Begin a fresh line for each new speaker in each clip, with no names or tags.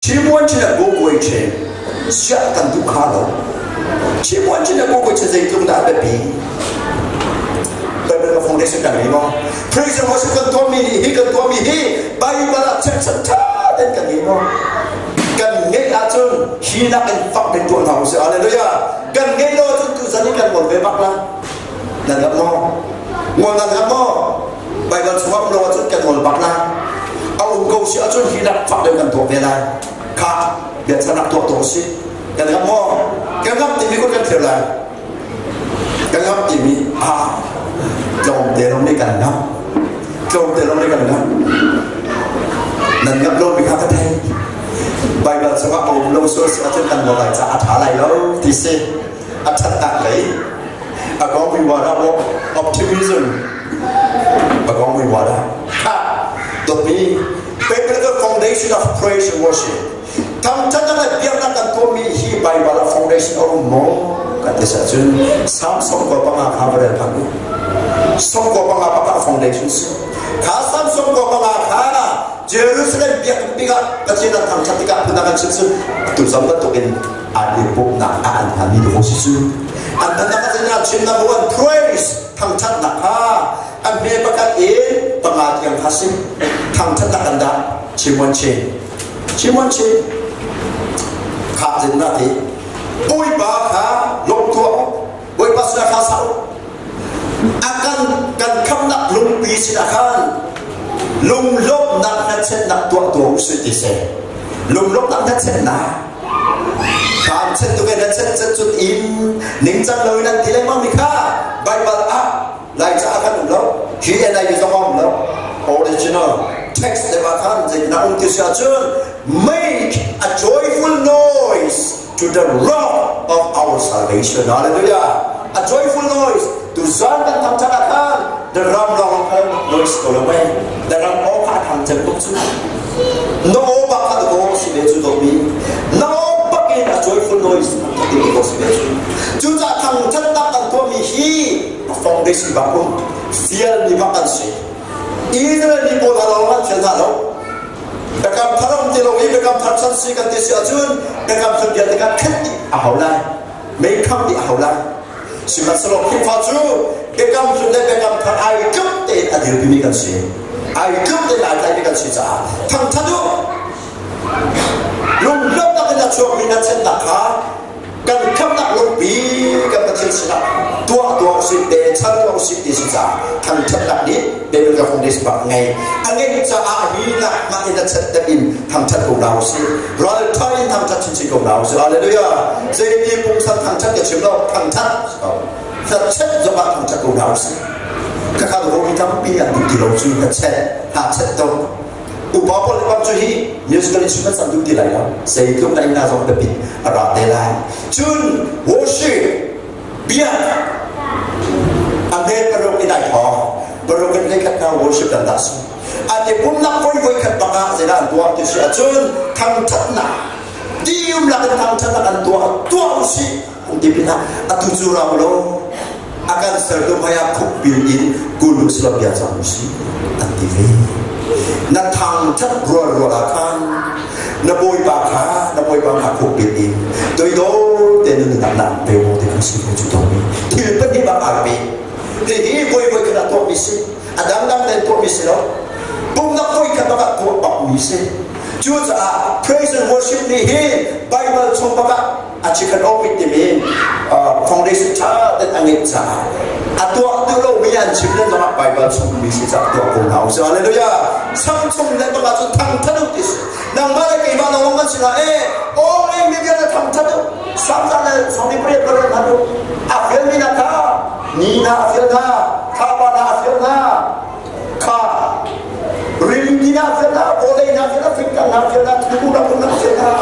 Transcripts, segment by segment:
Chimuan chin a gogoi chen siah kan duh kha lo. Chimuan chin a gogoi chen zeitluk dah a biapi. Bible ka foundation kan ngei maw? Praise and worship kan tuahmi nih hi kan tuahmi hi Bible ah chechan ṭha tein kan ngei maw? Kan ngeih ahcun hi nak in fak in tuah hna usih. Hallelujah. Kan ngeih lo ahcun tuzan hi kan ngol ve bak la. Nan ngap maw? Ngol nan ngap maw? Baibal chungah um lo ahcun kan ngol bak lai. A um ko si ahcun hi nak fak deuh kan tuah ve lai. Kha biachanak tuah tuah usih. Kan ngap maw? Kan ngap timi kun kan thlir lai. Kan ngap timi ah tlawm te lawng nih kan ngap. Tlawm te lawng nih kan ngap. Nan ngap lo mi kha ka thei. Baibal chungah a um lo sual si ahcun kan ngol lai caah a ṭha lai lo ti si. A ṭhatnak lei Agawmiwada optimism Agawmiwada ha dawtmi biblical foundation of praise and worship thangthatnak le biaknak kan tuahmi hi Bible ah foundation a um maw kan ti ahcun Psalm 95 kha va rel phan u 95 pakhat foundation si kha Psalm 95 kha Jerusalem biakinn bik ah Pathian an thangthat tikah phun kan chim cun tu zong bantukin an i pumhnak ah an hmanmi dawh si cu an hmannak ah zeitinah chim number one praise thangthatnak kha an hme pakhat in panga tiang kha si thangthatnak kan dah chim wan chin chim wan chin kha zeitinah ti Bawipa kha lawm tuah Bawipa sinah kha sau a kan kan khamnak lungpi sinah khan lunglawmhnak hnachetnak tuah tuah usih ti seh lunglawmhnak hnachetnak khaan chet tuk in chet chet cut in ningcang lo in an ti lengmang mi kha Bible ah Lai ca ah khan um lo hi NIV zong um lo original text le ma khan zeitinah um ti si ahcun make a joyful noise to the rock of our salvation. Hallelujah. A joyful noise. Tu zan kan thang chak khan the ram long khan noise ko lo mai. The ram o kha thang chan tuk chu. No ba kha do si ve chu do mi. No bak in a joyful noise thang ti ko si ve chu. Chu cha thang chan tak kan ko mi hi a foundation ba um fial mi ba kan si. Israel mi pawl ha lo han thial hna lo. Biakam thar um ti lo i biakam thar chan si kan ti si ahcun biakam thar vialte kha khet dih a hau lai mei kham dih a hau lai sihmanhsehlaw Khrihfa cu biakam hlun le biakam thar ai tluk tein a dirpimi kan si ai tluk tein ai tlaimi kan si caah thangthat u lunglawmhnak in a chuakmi na chennak kha kan khamnak lungpi kan Pathian sinah tuah tuah usih te chan tuah usih ti si caah thangthatnak nih biblical foundation bak ngei a ngeih caah hi nak hmanh in a chat in thangthat ko hna usih raltha in thangthat chinchin ko hna usih hallelujah zeiti pungsan thangthat ka chim lo thangthat chet zongah thangthat ko hna usih khakha ho hi tampi an duh ti lo cu na chet ha chet to Upa pawl bang cu hi musical instruments an duh ti lai lo. Zeitluk na inn zong biapit a ra te lai. Cun worship biak a hme paruk in ai thawng. Paruk in voikhat na worship kan dah su. An i pumnak voi voi khat bang ah zeidah an tuah ti si ahcun thangthatnak dium lak in thangthatnak an tuah tuah usih an ti pinah atu cu ra lo a kan sertu hmaiah khukbil in kun usih bia cang usih an ti ve na thangthat rual rual ah khan na bawipa kha na bawipa kha khukbil in toidor te nun nak na pe mo te kha si ko chu to mi thil pahnih bak ai pe hi hi voi voi khat tuah mi si a dangdang ten tuah mi si lo pumnak voi khat bak ah tuah bak mi si cucaah praise and worship ni hi Bible chung bak ah a chicken awit timi foundation ṭha ten a ngeih caah a tuah duh lomi an chim len zongah Bible chung mi si caah tuah ko hna usih hallelujah sam chung le bak ahcun thangthat u ti si nangmah le keimah lawng kan si la e aw ngei mi vialte thangthat u samza le sawmi pariat pariat hman u a fial mi na kha ni na a fial hna thlapa na a fial hna kha ringi na fial hna vawlei na fial hna fingkang na fial hna thingkung ram na fial hna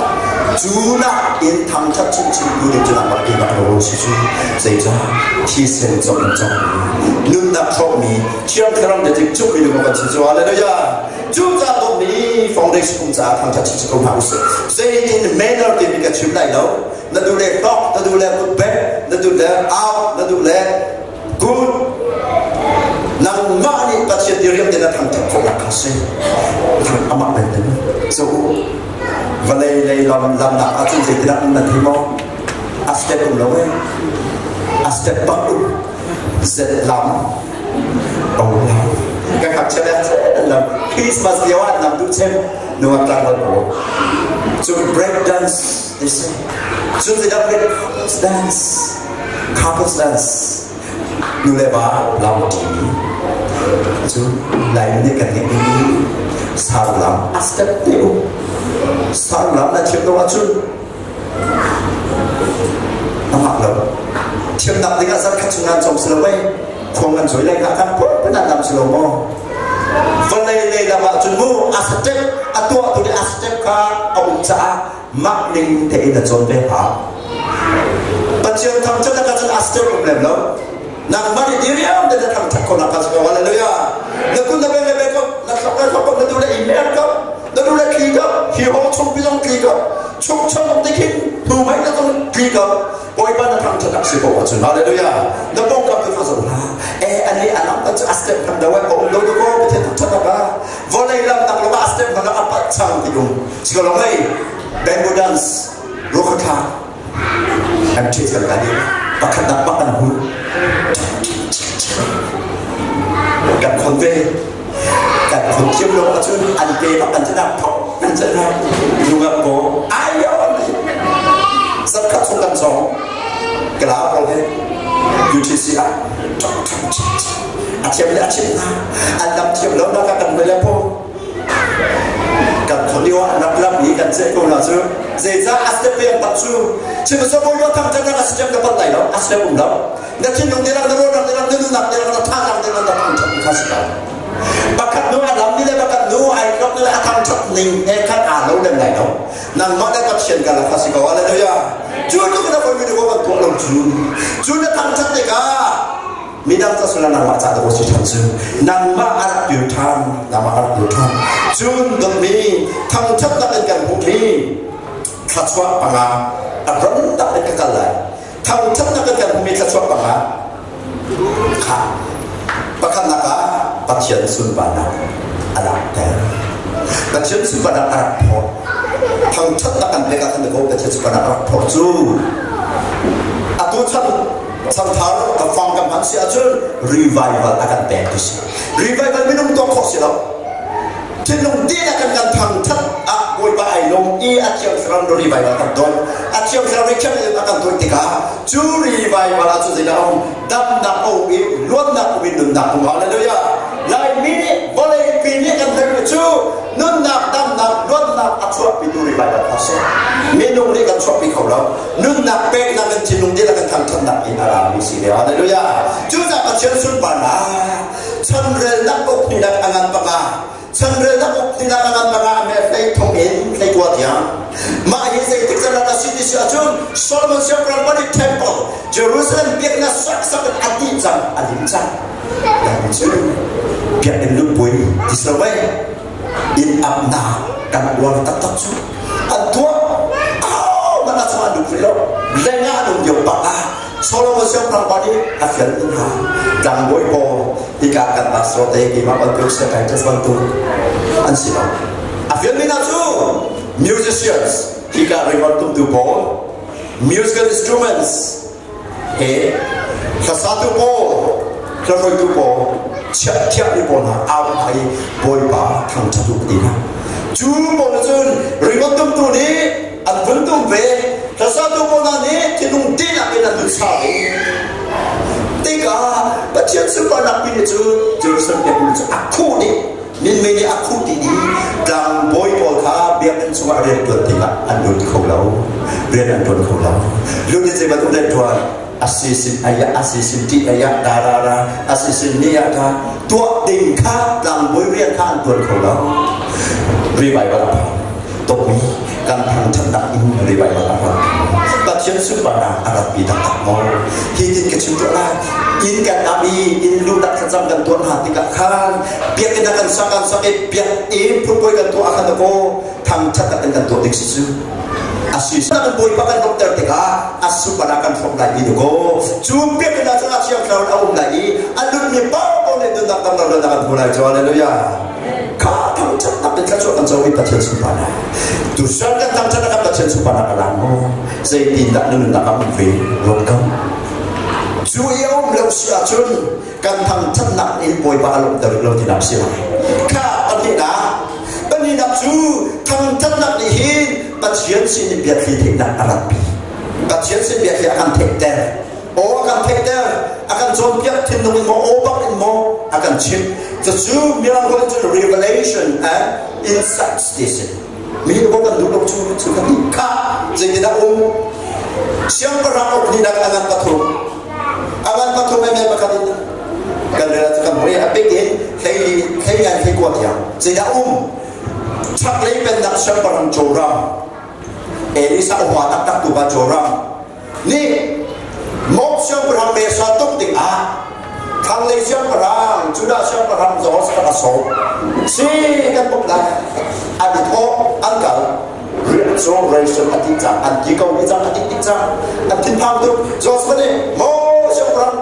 cu nak in thangthat chinchin tu nih cun amah ke bak lo si cu zeicah thisen cong in cong nunnak thawkmi thiang thlarau le dik cuk mi lung kan si cu hallelujah cu ca dawtmi foundation kum caah thangthat chinchin ko hna usih zeitin manner timi ka chim lai lo na duh le hlok na duh le kut bek na duh le au na duh le Good. Nangmah nih Pathian diriam te na thangthat khawhnak kha si. Amah belte. So. Vawlei lei lam lamnak ahcun zeitindah um nan thei maw? A step um lo ee. A step bak um. Z lam. O lam. Ka kap chem eh lam. Christmas lio ah lam duh chem. Nungak tlangval pawl. Cun break dance ti si. Cun zeidah break couples dance. Couples dance. Nu le va lam ṭi. Cu Laimi nih kan ngeih dingmi sarlam a step te um. Sarlam na thiam lo ahcun a mak lo. Thiamnak ding ah zarkhat chung nan cawm si lo mei khuang nan cawi lai kha kan pur nan lam si lo maw? Vawlei lei lam ahcun mu a step a tuah tu nih a step kha a um caah mah ning tein na cawn ve hau. Pathian thangṭhat ah cun a step um lem lo. Nangmah nih diriam te na thangṭhat ko nak kha si ko. Hallelujah. Na kun na beng le beng ko, na thlok le thlok ko, na du le i mer ko, na du le tli ko, hi hong chung pi zong tli ko, chung chung te khin hnu mei na zong tli ko. Bawipa na thangṭhat ak si ko ahcun. Hallelujah. Na pawngkam tu kha zo hna. E ani anam kan cu a step kan do ai ko um lo do ko Pathian thangṭhat ak ah. Vawlei lam tak lo a step kan a pat chang ti um. Si ko lo mei bamboo dance rokha an ṭhi cang ka ding pakhat nak bak an hu kan khon ve kan khon thiam lo ahcun an pe bak an canak phok an canak nungak ko ayo zakhat chung kan song kala pawl he UTC ah a thiam le a chim na an lam thiam lo na ka kan le po kan kholio ah rak lam i kan ceh ko na cu zeicah a step peng tak cu chim so bawi thang thang na step na pat lai lo a step um lo na thinlung te rak na ruahnak te rak na nunnak te rak na thazaang te rak na thangthat kha si ko pakhat nu a lam ni le pakhat nu ai tlok le a thangthat ning he khan aa lo lem lai lo nangmah le Pathian ka la kha si ko hallelujah cu tluk na foi mi ko kan tuah lo cu cu na thangthat tikah midang ca sula nangmah ca dah si ṭhan cu nangmah a rak pir ṭhan nangmah a rak pir ṭhan cun dawtmi thangṭhatnak in kan hmuhmi thluachuah panga a ram tak in ka kal lai thangṭhatnak in kan hmuhmi thluachuah panga kha pakhatnak ah Pathian sunparnak a langhter Pathian sunparnak a rak phorh thangṭhatnak kan pek ah khan ko Pathian sunparnak a rak phorh cu atu chan Chanthar ka fang kan hman si ahcun revival a kan pek ti si. Revival minung tuah khawh si lo. Thinlung dihlak kan kan thangthat ah Bawipa ai lawm i a thiang thlarau no revival kan ton. A thiang thlarau nih thiang a kan tuah tikah cu revival ah cun zeidah um damnak a um i luatnak um i nunnak um. Hallelujah. Laimi nih vawleipi nih kan herhmi cu nunnak damnak luatnak a chuahpitu revival kha si. Minung nih kan chuahpi kho lo. Nunnak peknak in thinlung dihlak in thangṭhatnak in a rami si ve. Hallelujah. Cucaah Pathian sunparnak chanrelnak uknak a ngan panga chanrelnak uknak a ngan panga me hlei thong in hlei kua tiang mah hi zeitik can a si ti si ahcun Solomon siangpahrang bani temple Jerusalem biaknak saksak in a dih cang a lim cang cu biakinn lupui ti si lo mei inn apnak kan uar taktak cu an tuah man a chungah lut rih lo lengah an um lio bak ah Solomon siangpahrang pa nih a fial in hna tlangbawi pawl hika kan pastor te keimah bantuk psychiatrist bantuk an si lo a fial mi hna cu musicians hika ringon tumtu pawl musical instruments he hlasatu pawl hlahruaitu pawl chiahthiahmi pawl hna au hna i Bawipa thangṭhat u ti hna cu pawl cun ringon tumtu nih an vun tum ve hlasatu pawl hna nih thinlung dihlak in an vun sa ve tikah Pathian sunparnak pi nih cun Jerusalem biakinn cu a khuh dih Minmei nih a khuh dih i tlangbawi pawl kha biakinn chungah rian ṭuan tikah an lut kho lo. Rian an ṭuan kho lo. Lut in zei bantuk rian ṭuan? A si sin ayah, a si sin ṭih ayah, da ra ra, a si sin ni ah kha tuah ding kha tlangbawi rian kha an ṭuan kho lo. Revival a phan. Tawmi kan thangṭhatnak in revival a phan. Pathian sunparnak a rat pi taktak maw? Hi tin ka chim tuah lai. Inn kan ap i inn luhnak thlacam kan tuah hna tikah khan biakinn ah kan sak kan sak i biakinn phunpoi kan tuah ah khan kaw thangṭhat tak in kan tuah ding si cu a si kan bawipa kan lawmhter tikah a super ah kan hrawm lai ti kaw cu biakinn ah cun a thiang thlarau a um lai i a nunmi paoh nih nunnak dam lo kan hmu lai cu hallelujah kha thangṭhat nak in Thluachuah kan co i Pathian sunparnak. Tusan kan thangṭhat ah Pathian sunparnak a lang maw? Zeitindah na nunnak ah um ve ruat ko. Cu i a um lo si ahcun kan thangṭhatnak in Bawipa a lawmhter lo tinak si lai. Kha pahnihnak, pahnihnak cu thangṭhatnak nih hin Pathian sin i biathli theihnak a ratpi. Pathian sin biathli a kan theihter. Aw a kan theihter, a kan cawnpiak thinlung in maw, aw bak in maw a kan chimh. Cucu mirang holh cun revelation and insights ti si. Mi hi kan duh lo cu cu kan ti. Kha zeitindah um? Siangpahrang uk hninak a ngan pathum. A ngan pathum me pakhat in kan rel kan hoi a bik in hlei hlei ngan hlei kua tiang. Zeidah um? Chaklei pennak siangpahrang Joram Elisa upa taktak tu pa Joram nih Moab siangpahrang Mesa tuk dingah thlanglei siangpahrang Judah siangpahrang Jehoshaphat a sawm. Si kan bawmh lai. An i thawh, an kal. Rian cu ration a ti cang, an ti ko ni cang, a ti tik cang. An thinphang tuk. Jehoshaphat nih Moab siangpahrang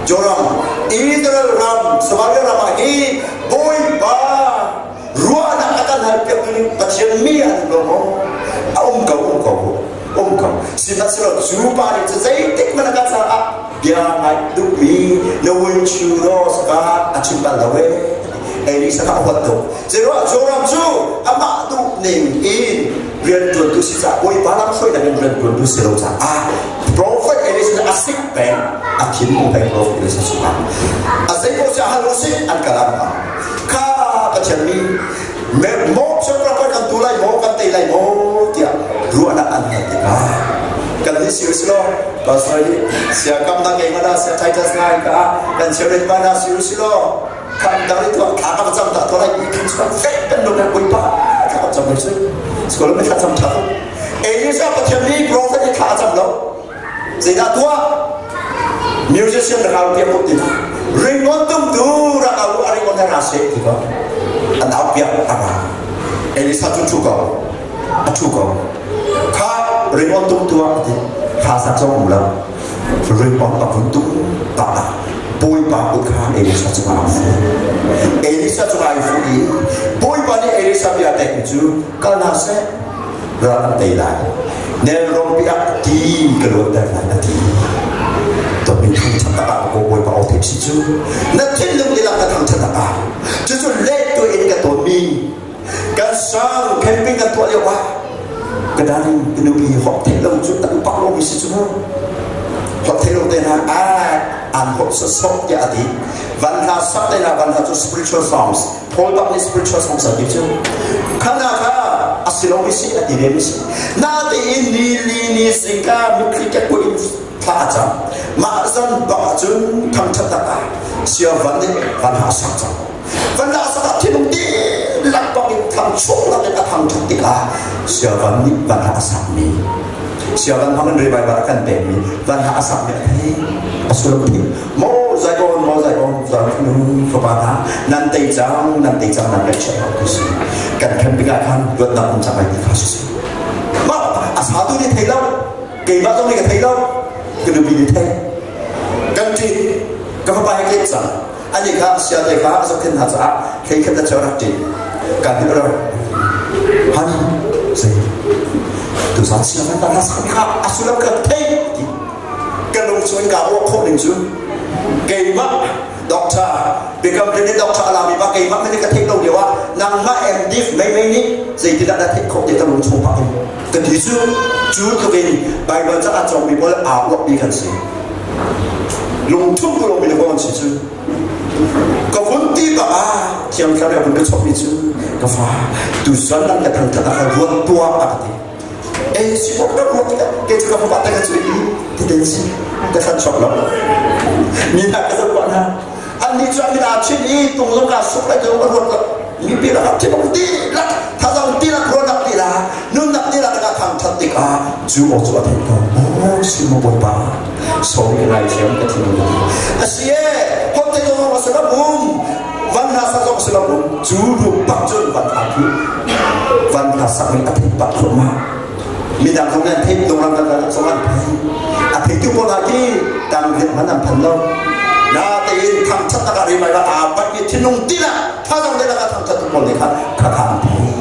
Joram, Israel ram, Samaria ram ah hi Bawipa ruahnak a kan halpiak tu ning Pathian mi an um lo maw? A um ko, um ko, um ko. Sihmanhsehlaw cu pa nih cu zeitik hmanh a kan caah bia ngai duhmi na win chu law saka a chim bal lo e. Elisa kha a huat tuk. Zeruah Joram cu amah duh ning in rian ṭuantu si caah Bawipa lam hruainak in rian ṭuantu si lo caah Prophet Elisa a sik peng a thin hung peng Prophet Elisa cungah a zeipaoh si hal usih an kalam kha Pathian mi maw siangpahrang kan tu lai maw kan tei lai maw tiah ruahnak an hal tikah kan nih si usih law pastor hi siakam na kei mana sia Titus ngai ka kan chiaret mana si usih law kham dang i tuah thla ka cam ta to lai i khin chuak fek kan lo na bawipa thla ka cam su skol me thla cam tha Elisa Pathian nih prophet i thla cam lo Zeidah tuah? Musician rak au piak ko ti hna. Ringon tumtu rak au a ringon ra seh ti ko. An au piak a ra. Elisa cu thu ko. A thu ko. Kha ringon tumtu ah ti thla sak zong um lo. Ringon a vun tum pa ah Bawipa kut kha Elisa cungah a fu. Elisa cungah ai fu i Bawipa nih Elisa bia pekmi cu kal hna seh ral an tei lai. Nelrawn pi ah ti ka luanter lai a ti. Dawtmi thangṭhat tak ah ka Bawipa aw theih si cu na thinlung dihlak ka thangṭhat tak ah cucu let tu in ka tawnmi kan sang camping kan tuah lio ah ka darling ka nupi hawk theih lo cu an pak lo mi si cu mu hawk theih lo te hna an hawk sawsawh tiah a ti van hla sak te hna van hla cu spiritual songs Paul bak nih spiritual songs a ti cu khana kha a si lo mi si a ti ve mi si natein ni li ni singka mitthli ke ku in thla a cam mah zan bak ahcun thangṭhatnak ah sia van nih van ha sak cang van ha sak ah thinlung dihlak bak in thang chuak lak in a thangṭhat tikah sia van nih van ha a sak mi sia van hmang in revival a kan pek mi van ha a sak mi a thei a sullam thei Maw Zion, maw Zion, zarhnu fapa hna, nan tei cang, nan tei cang, nan kan chiah ko si. Kan khem tikah khan luatnak um cang lai ti kha si. Mah a satu nih thei lo, keimah zong nih ka thei lo, ka nupi nih thei. Kan ṭih, ka fapa he tlek cang. Ani kha sia te kha a zohkhenh hna caah thei khat na cheu rak ṭih. Kan nih ro. Hani, sei. Tuzan sia kan ta kha a sullam ka thei ti. Ka lung chung in kaa ruah khawh ning cu keimah doctor biakam hlun in doctor alami ma keimah nih ka theih lo lio ah nangmah MD mei mei nih zeitindah na theih khawh ti ka lung chung pak in ka ti cu cu tluk in Bible ca a cawngmi pawl aa uapmi kan si lungthum ko lomi na si cu ka vun ti bak ah thiang thlarau vun ka chawhmi cu ka fa tu zan nan ka thangthat ah ka ruat tuah a ka ti Eh, si kok ka ruat tikah ke cu ka fapa te ka cu i ti si ka thlan chuak lo. Mi hna ka zoh hna. An nih cu an min aa chinh i tung zong ka suk lai tu ka ruat lo. Mi pi lak thi bang ti lak thazang ti lak ruanak ti la nunnak ti lak ka thang that tikah cu aw cu a theih ko. Oh, si mo bawipa. Sorry ngai thiam ka thin ka ti. Asi e, hot te to ma sa bum. Van hna sa zong si lo bum. Cu lu pak cun van hna thu. Van hna sak in a theih pak thluahmah. Midang zong nan theih donglam kan zong an thei. A theitu pawl hna khi tang riat hmanh an phan lo. Natein thangṭhatnak ah revival aa paihmi thinlung dihlak thazaang dihlak ah thangṭhat tu pawl nih khan kha an thei.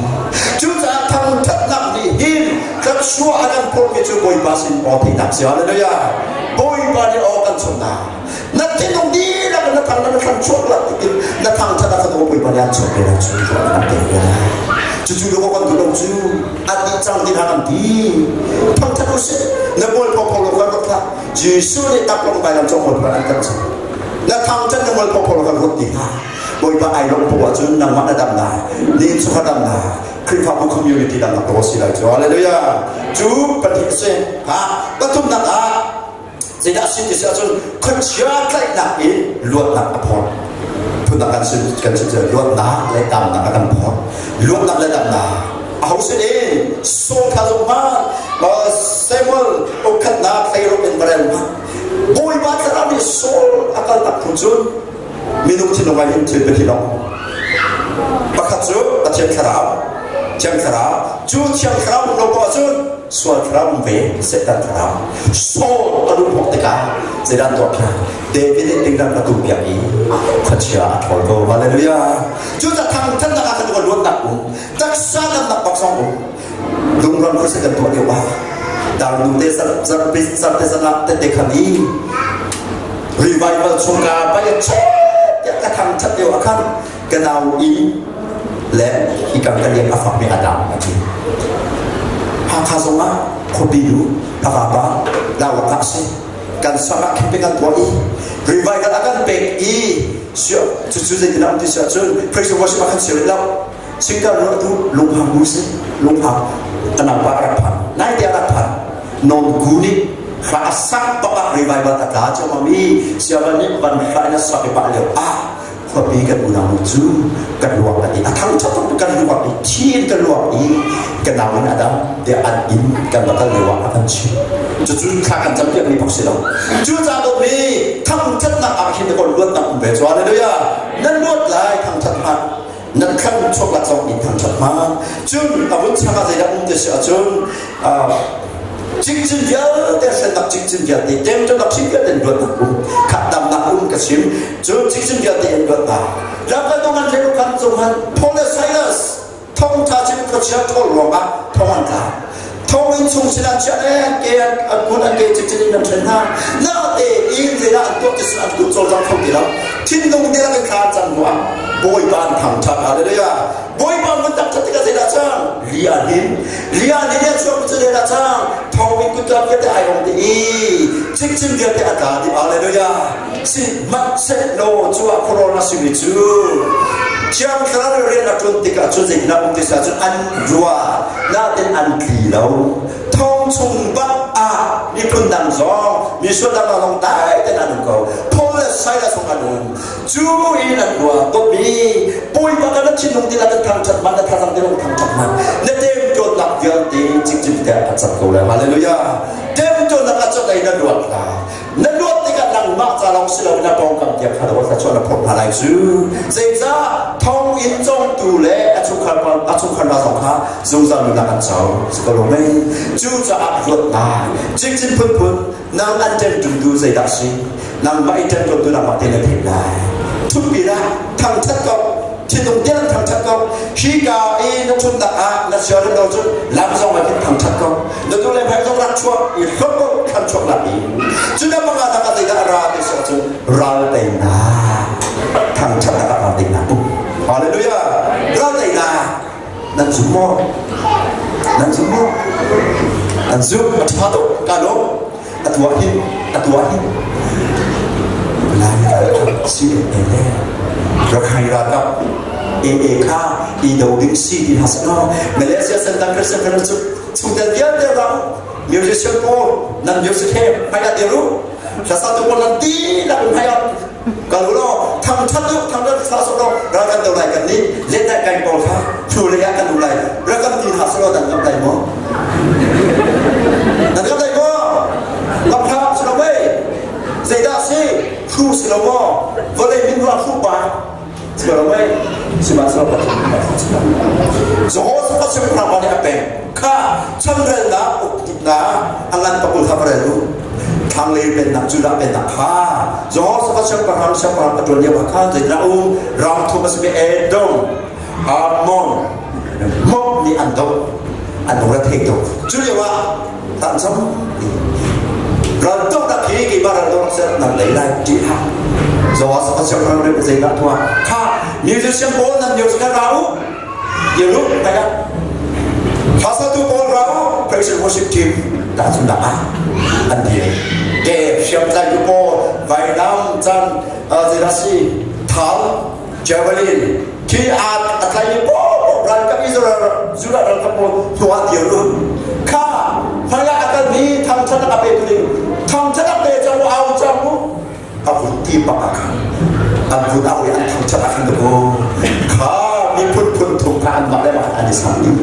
Cucaah thangṭhatnak nih hin thluachuah a kan phurhmi cu Bawipa sin aw theihnak si. Hallelujah. Bawipa nih aw kan chawmhnak. Na thinlung dihlak in na thang na thlan chuak la tikin na thangṭhat ah khan aw Bawipa nih an chuak te lai cu ruah na te lai. Cucu lu kan duh lo cu an dih cang ti hna kan ti. Thangṭhat usih. Na bawl pho pho lo kan rak thlah. Jesuh nih taklong vailam cung mualpho an kan cang. Na thangṭhat na mualpho pho kan ruat ti hna. Bawipa ai lawmh poah ahcun nangmah na dam lai. Ni cu ka dam lai. Khrihfabu community dang nak si lai cu. Hallelujah. Cu pahnih a si. Ha pathumnak ah zeidah si ti si ahcun khuachia tlaihnak in luatnak a phor. Phundang kan sin kan sin luatnak le damnak a kan phor. Luatnak le damnak. Aho sin in Saul kha zong hmanh Samuel ukhatnak hleiruk in va rel hmanh. Bawipa thlarau nih Saul a kal tak hnu cun minung thinlung ah hin thil pahnih lawng. Pakhat cu Pathian thlarau, Thiang Thlarau. Cu Thiang Thlarau um lo poah cun sual thlarau um ve, Satan thlarau. Saul a luh hnawk tikah zeidah an tuah piak? David nih dingdang a tuh piak i khuachia a ṭhawl ko. Hallelujah. Cucaah thangthatnak ah khan luatnak um, taksa damnak bak zong um. Lungron khuasa kan tuah lio ah darnu te zarpi zarte zan ah tete khan i revival chungka pai tiah ka thang that lio ah khan ka nau in le hi kam ka liang a fak mi adam a ti. Hakha zong ah khuapi nu a vapa lawak ah si kan sang ah khin kan tuah i revival a kan pek i cucu zeitin ah um ti si ahcun praise and worship ah khan si rih lo. Singkar ruah tu lunghang bu si lunghang anang pa rak phan nai te rak phan non ku nih hra sak bak ah revival a tla cu mami siavan nih van hra in a sak i pah lio ah khuapi kan unau cu kan luak a ti a thang chap kan luak i thin kan luak i kan nau in adam te an in kan va kal lio ah a kan chim cucu thla kan cam piak mi bak si lo cu ca mi thangthatnak ah hin ko luatnak um ve cu hallelujah nan luat lai thangthat hmanh nan thlan chuak lak zong in thangṭhat hna. Cun a vun chang ah zeidah um ti si ahcun cikcin vialte hrennak cikcin vialte temṭanak hrim vialte in luatnak um khat damnak um ka chim cun cikcin vialte in luatnak lamkaltu ngan hlei khan cung han Paul le Silas thongṭha chim khuachia ṭhawl ruangah thong an tla thonginn chung sinah chiah le an ke an kun an ke cikcin in an ṭhen hna na te in zeidah an tuah ti an kut cawlcang kho ti lo thinlung dihlak in thla cam hnu ah Bawipa an thangṭhat. Hallelujah. Bawipa mun tak ṭhat tikah zeidah cang li an hin li an hin a chuak cu zeidah cang thawngin kutka vialte ai hong ti i cikcin vialte a tla dih. Hallelujah. Si hmanhsehlaw cu ah corona simi cu Thiang Thlarau rian a ṭuan tikah cun zeitindah um ti cun an ruah nain an tli lo. Thong chung bak ah miphun dang zong misual dang zong dai tein an um ko. Paul le Silas zong an um. Cu in an ruah dawtmi Bawipa kan na thinlung ti kan thangṭhat man na thazang ti thangṭhat man na temtuannak vialte cikcin te a cat ko lai. Hallelujah. Temtuannak a cat ai na luat la. Na luat tikah nangmah ca lawng si loin na pawngkam tiang kha na chuah na phorh hna lai cu. Zeicah thonginn cawngtu le a chungkhar a chungkhar hna zong kha zungzal nunnak an co. Si ko lo mei? Cucaah luatnak cikcin phunphun nang an ṭemṭumtu zeidah si? Nangmah i ṭemṭumtu nangmah te na theih lai. Thutpi lah thangṭhat ko thinlung tiang thangṭhat ko. Hi ka i na ṭhutnak ah na siarin lo cun lam zong ah khin thangṭhat ko. Na tu le hmai zong rak chuak i hlawt ko thlan chuak nak i cu na panga tak ah zeidah ra ti si ahcun ral teinak thangṭhatnak ah ral teinak um. Hallelujah. Ral teinak nan zum maw? Nan zum maw? Nan zum a ṭha tuk ka lawm. A tuah hin a tuah hin Lai ralkap CNA le Rakhine ralkap AA kha i do ding si ti hna seh law Malaysia Sentang Christian Fellowship chungtel vialte ram musician pawl nan music he hmai ah dir u hlasatu pawl nan dihlak in hmai ah kal u law thangṭhat u thangṭhat thla sawh law ral kan do lai kan nih let kai pawl kha hnu lei ah kan um lai ral kan ti hna seh law nan ngam lai maw nan ngam lai maw ngam hlah si lo mei zeidah si hru si lo maw vawlei min ruah hru pa Sihmanhsehlaw Pathian nih a chim. Jehoshaphat siangpahrang pa nih a pek. Kha changrelnak uktuknak a ngan pakul kha va rel u. Thlanglei pennak, Judah pennak kha Jehoshaphat siangpahrang siangpahrang a ṭuan lio ah khan zeitindah um? Ram thum a simi Edom, Ammon, Moab nih an doh. An lung a thei tuk. Cu lio ah tancham raldohnak hi keimah raldohnak ser nan lei lai ti hlah. Jehoshaphat siangpahrang nih zeidah tuah? Kha musician pawl nan music kha ra u. Yeru kaya Hlasatu pawl ra u, praise and worship team tahchunhnak ah an dir. Ke hriamtlaitu pawl vainam can zeidah si thal javelin khi a thlai pawl ralkap Israel Judah ralkap pawl hnuah dir u. Kha hmaiah a kalmi thangthatnak a petu ding thangthat a pe cang u au cang u a vun ti bak ah khan an vun au i an thangṭhat ah khan dakaw kha miphun phun thum kha anmah le mah an i sam dih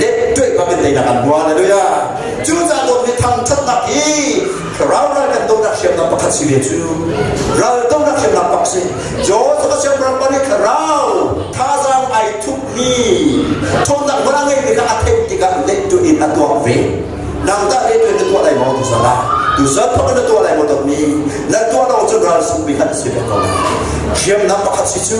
let tuai bak in teinak an hmu hallelujah cu ca dawt mi thangṭhatnak hi ral ral kan donak hriamnam pakhat si ve cu ral donak hriamnam pak si Joseph siangpahrang pa nih thlarau thazaang ai thupmi ṭhawnnak hmun a ngeihmi kha a theih tikah let tu in a tuah ve. Nang tah le na tuah lai maw tuzan ah? Tuzan thawk in na tuah lai maw dawtmi? Na tuah lo cun ral sungmi khan si ve ko lai. Hriamnam pakhat si cu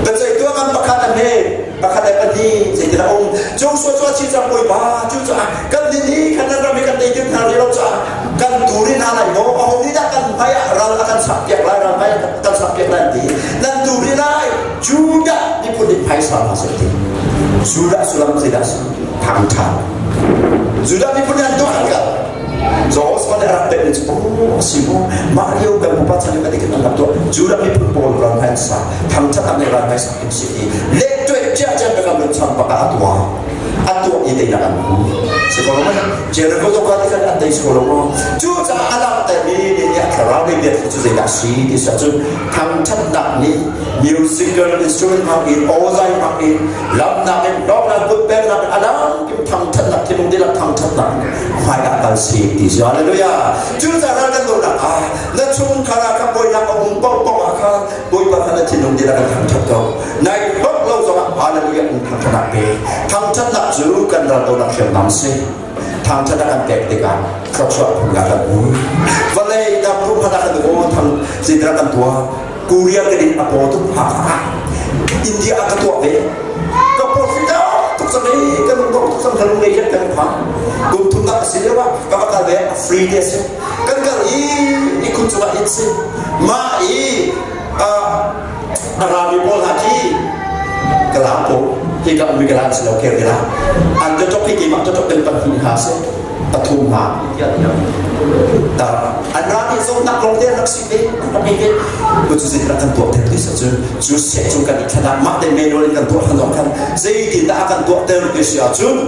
biaceihtu ngan pakhat an he pakhat le pahnih zeitin a um Joshua cu a chi cang bawipa cu caah kan nih nih khan nan ram hi kan nei hna rih lo caah kan turi hna lai maw aho nih dah kan hmai ah ral a kan sak piak lai ral hmai kan sak piak lai ti nan turi lai Judah miphun nih phaisa hna seh ti Judah sullam zeidah si thangṭha Judah miphun nih an tuah an kal Jehoshaphat nih a rak pek cu oh a si maw mah lio kan pupa chan kan ikin an rak tuah Judah miphun pawl ral hmai an sa thangṭhat an ral hmai sak in si i le tuai cia cia ka kan cham baka a tuah a tuah i teinak an hmu si ko lo Jericho to ka ti kan an tei so lo maw cu caah a langhter mi nih a thlarau lei bia cu zeidah si ti sa cun thangṭhatnak nih musical instrument hmang in awzai hmang in lamnak in hlawknak kutpeknak in a dang kim thangṭhatnak thinlung dihlak thangṭhatnak hmai ah kal si ti si hallelujah cu caah kan donak ah na chungkhar ah kha bawinak a um paohpaoh ah kha bawipa kha na thinlung dihlak in thangṭhat ko nai hlawk lo zongah hallelujah in thangṭhatnak pe thangṭhatnak cu kan ral donak hriamnam si thangṭhatnak kan pek tikah thluachuah phun kan hmu vawlei dam rum hana kan aw thang zeidah kan tuah Korea kan in a paw tuk ha India ah ka tuah ve ka paw hri tuk cang i kan lung tuk cang kan lung lei kan pha kum thum nak a si lio ah ka va kal ve a free te si kan kal i i khun cungah in si ma i a rami pawl hna khi kala pawl hi ka umi kala si lo ker kala an ta tok hi keimah ta tok kan pahnih ha si pathum hna ta an ra nih zawtnak lawng te rak si ve rak ngei ve cu cu zeitin kan tuah ter ti sa cun cu seh cu kan i thlan mah te manual in kan tuah khan zong khan zeitin dah kan tuah ter ti si ahcun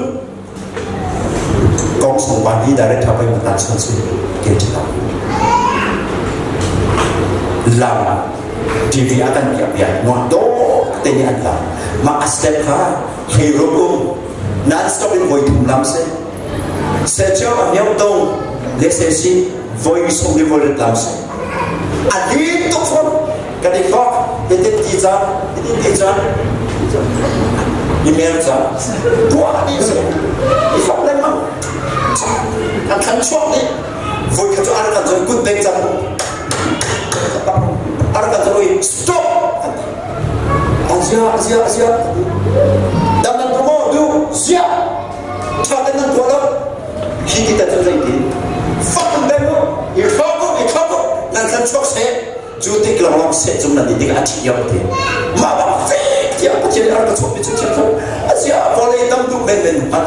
kong song pa hi direct tha pai matan chan si ke thila lam TV a kan piak piak nuan do te ni an lam ma a step kha hei rum um non stop in voi thum lam se se cheu a niau dong le se si voi song ni voi lam se a lim tuk fon kan i hlok hitin ti cang hitin ti cang email cang tuah dih si i hlok lengmang kan thlan chuak dih voi khat cu ar kan zoi kut beng cang ar kan zoi stop kan ti azia azia azia dam nan tu mo du zia tha ten nan tuah lo hi ti ta cu zei ti fak beng u i hlok u i hlok u nan thlan chuak seh cu tik lawnglawng seh cung nan tik a thiam te mah bak fek tiah Pathian nih a rak ka chuahpi cu thiam tho asia vawlei tam duh men men a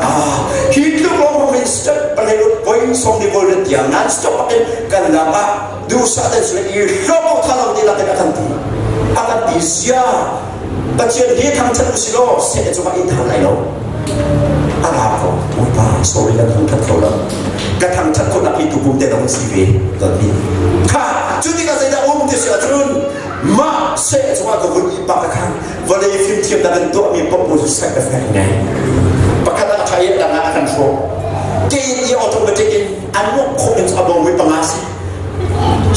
hi tluk lawng min step palei voi som ni voi tiang nan stop in kan lam ah duhsah ten sui i hlawk tha lo ti lakin a kan ti a kan ti sia Pathian hi thangthat u si law seh cungah in thang lai lo a ra ko Bawipa sorry kan thangthat kho lo ka thangthat khawh nak hi tukum te dong si ve ton hi kha cu tikah zeidah um ti si ahcun mah seh cungah ka vun i pak khan vawlei fimthiam na kan tuahmi paoh cu side effect ngei pakhat ah a ṭha i a dang ah a kan hrawh ke in i automatic in an mawh khawh in a bawmi panga si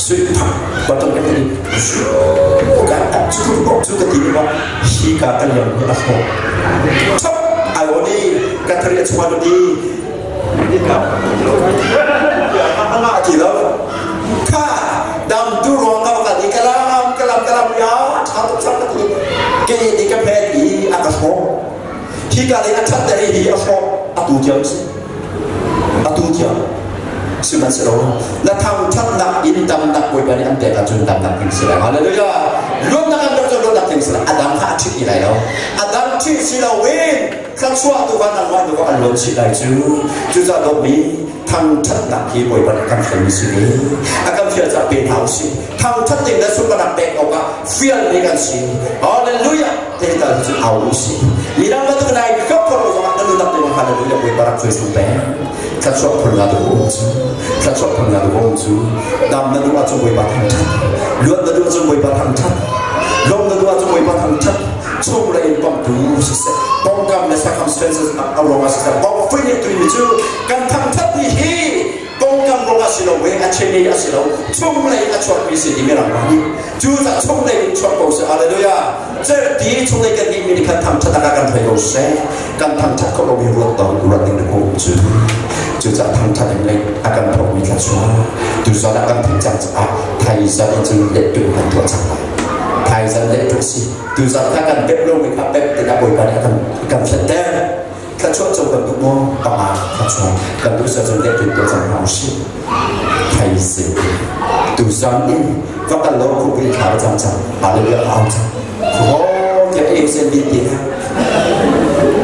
sui phak bottom kan ti ka cu cu ka ti ba hi ka kan liam hi a hrawh chop ai oni ka thari a chuan di A ngah ti lo. Kha dam tu ruang ka kal i kalam kalam kalam ya tha tuk cang ka ti. Ke ni ka phet i a ka hrawk. Hi ka le a that ter hi a hrawk atu tiang si. Atu tiang. Sihmanhsehlaw na thangthatnak in damnak Bawipa nih an pek ahcun damnak ding si lai. Hallelujah. Luatnak an pek cun luatnak ding si lai. A dang kha a ṭhit ti lai lo. A dang ṭhit si loin thluachuah tu kha nangmah tu kha an luan chih lai cu. Cucaah dawtmi thangthatnak hi Bawipa nih a kan fialmi si ve. A kan fial caah pe hna usih. Thangthat ding le sunparnak pek awkah fialmi kan si. Hallelujah. Te tal cu au usih. Midang bantuk nai kap ko zongah na nunak ding hallelujah Bawipa rak cuai chung peng. Thluachuah phun nga duh um cu thluachuah phun nga duh um cu dam na duh ahcun Bawipa thangṭhat luat na duh ahcun Bawipa thangṭhat lawm na duh ahcun Bawipa thangṭhat chung le in pamtu siseh pongkam le circumstances a ruangah siseh bawk nih tuimi cu kan thangṭhat ni hi pongkam ruangah si lo we a chene a si lo chunglei a chuakmi si ti mirang nih cu cah chunglei in chuak ko seh. Hallelujah. Certi chunglei kan nih mi nih khan thangṭhat ah kan thei ko seh. Kan thangṭhat kho lomi ruat to ruat ding na ko cu cucaah thangṭhat in lei a kan thawkmi thluachuah tuzan ah kan theih cang caah thaizan in cun lettu kan tuah cang lai. Thaizan lettu si tuzan kha kan pep lomi kha pep tikah Bawipa nih a kan thletter. Thluachuah co kan duh maw? Panga thluachuah kan duh sa cun lettu tuah cang hna usih. Thaizing tuzan in va kal lo khupi thla cang cang. Hallelujah. Au cang kho tiah e sen bit ti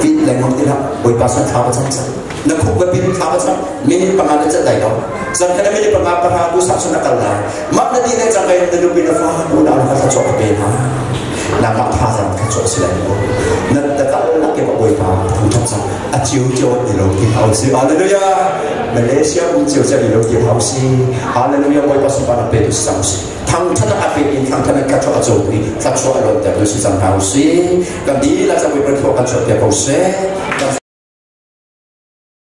bit lengmang ti hlah. Bawipa san thla cang cang na khuk va pin thla cang minute 5 na cat lai lo zan kana minute 5 pahra tu sak sun akal lai mak na ti le cang kai na nupi na fa nu na ka thla chok pe na na ma tha zan ka chok si lai mo na ta ka la ke Bawipa thang thap cang a chiu chiu ni lo ti hau si. Hallelujah. Malaysia um chiu chiu ni lo ti hau si. Hallelujah. Bawipa sun pa na pe tu sang si thang than a pe in thang than ka chok a cho ti thla chok a lon te tu si sang hau si. Kan di la cha Bawipa thua kan chok te ko se.